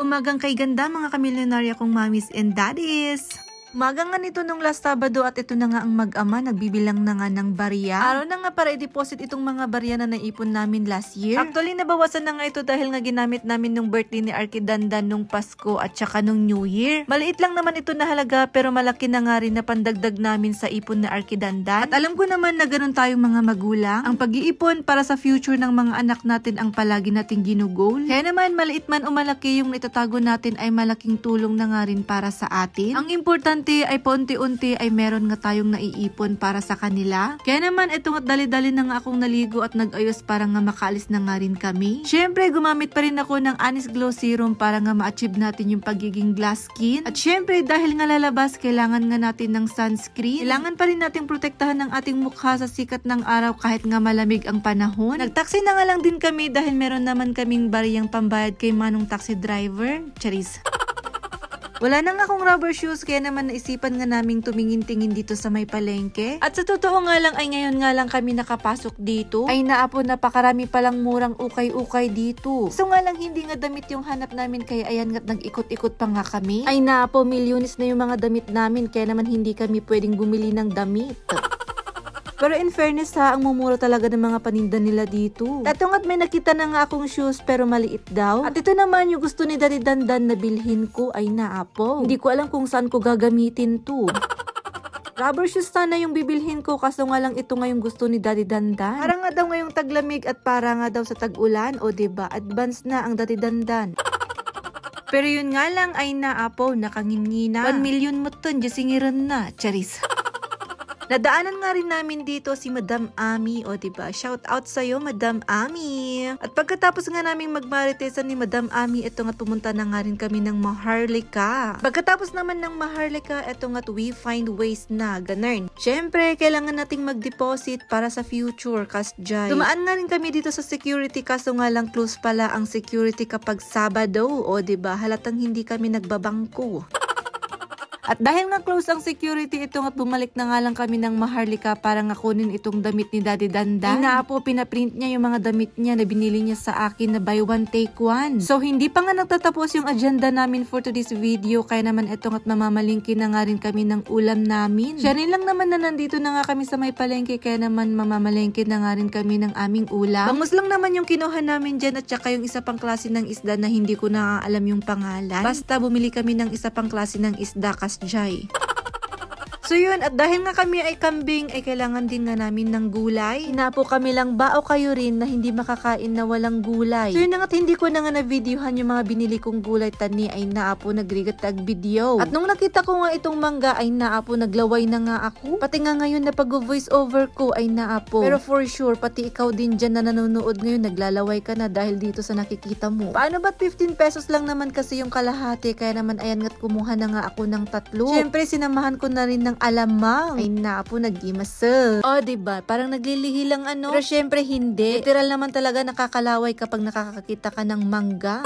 Umagang kay ganda mga kamilyonarya kong mommies and daddies. Umaga nga nito nung last Sabado at ito na nga ang mag-ama, nagbibilang na nga ng barya. Araw na nga para i-deposit itong mga barya na naipon namin last year. Actually, nabawasan na nga ito dahil nga ginamit namin nung birthday ni Arkidandan nung Pasko at saka nung New Year. Maliit lang naman ito na halaga pero malaki na nga rin na pandagdag namin sa ipon ni Arkidandan. At alam ko naman na ganun tayong mga magulang. Ang pag-iipon para sa future ng mga anak natin ang palagi nating ginugol. Kaya naman maliit man o malaki yung itatago natin ay malaking tulong na nga rin para sa atin. Ang importante ay paunti-unti ay meron nga tayong naiipon para sa kanila. Kaya naman ito nga dali-dali na nga akong naligo at nag-ayos para nga makaalis na nga rin kami. Syempre gumamit pa rin ako ng Anis Glow Serum para nga ma-achieve natin yung pagiging glass skin. At syempre dahil nga lalabas kailangan nga natin ng sunscreen. Kailangan pa rin nating protektahan ng ating mukha sa sikat ng araw kahit nga malamig ang panahon. Nagtaksi na nga lang din kami dahil meron naman kaming bariyang pambayad kay Manong taxi driver. Charis. Wala na nga akong rubber shoes kaya naman naisipan nga naming tumingin-tingin dito sa may palengke. At sa totoo nga lang ay ngayon nga lang kami nakapasok dito. Ay naapo napakarami palang murang ukay-ukay dito. So nga lang hindi nga damit yung hanap namin kaya ayan nga't nag-ikot-ikot pa nga kami. Ay naapo milyones na yung mga damit namin kaya naman hindi kami pwedeng bumili ng damit. Pero in fairness ha, ang mumura talaga ng mga paninda nila dito. Tatong at may nakita na nga akong shoes pero maliit daw. At ito naman yung gusto ni Daddy Dandan na bilhin ko ay naapo. Hindi ko alam kung saan ko gagamitin to. Rubber shoes sana yung bibilhin ko kaso nga lang ito nga yung gusto ni Daddy Dandan. Para nga daw ngayong taglamig at para nga daw sa tag-ulan o diba advance na ang Daddy Dandan. Pero yun nga lang ay naapo, nakangingina. 1 million mo ton, jasingiran na. Charis. Nadaanan nga rin namin dito si Madam Ami, o diba? Shout out sa'yo, Madam Ami! At pagkatapos nga naming magmaritesan ni Madam Ami, ito nga pumunta na nga rin kami ng Maharlika. Pagkatapos naman ng Maharlika, ito nga we find ways na, ganun. Syempre, kailangan nating mag-deposit para sa future, kasjay. Dumaan nga rin kami dito sa security, kaso nga lang close pala ang security kapag Sabado, o diba? Halatang hindi kami nagbabangko. At dahil nga close ang security, ito nga bumalik na nga lang kami ng Maharlika para nga kunin itong damit ni Daddy Dandan. Inaapo, pinaprint niya yung mga damit niya na binili niya sa akin na buy one take one. So hindi pa nga nagtatapos yung agenda namin for today's video kaya naman ito nga't mamamalingki na nga rin kami ng ulam namin. Siya rin lang naman na nandito na nga kami sa may palengke kaya naman mamamalingki na nga rin kami ng aming ulam. Bangus lang naman yung kinuha namin dyan at saka yung isa pang klase ng isda na hindi ko na alam yung pangalan. Basta bumili kami ng isa pang klase ng isda Jai. So yun, at dahil nga kami ay kambing, ay kailangan din nga namin ng gulay. Hinapo kami lang ba o kayo rin na hindi makakain na walang gulay. So yun nga, hindi ko na nga na-videohan yung mga binili kong gulay tani ay naapo nagrigat tag video. At nung nakita ko nga itong mangga ay naapo naglaway na nga ako. Pati nga ngayon na pag-voice over ko ay naapo. Pero for sure, pati ikaw din dyan na nanonood ngayon, naglalaway ka na dahil dito sa nakikita mo. Paano ba't 15 pesos lang naman kasi yung kalahati? Kaya naman ayan nga't kumuha na nga ako ng 3. Siyempre, sinamahan ko na rin ng alamang. Ay naapo, nag-imasa. O, diba? Parang naglilihi lang ano. Pero syempre hindi. Literal naman talaga nakakalaway kapag nakakakita ka ng mangga.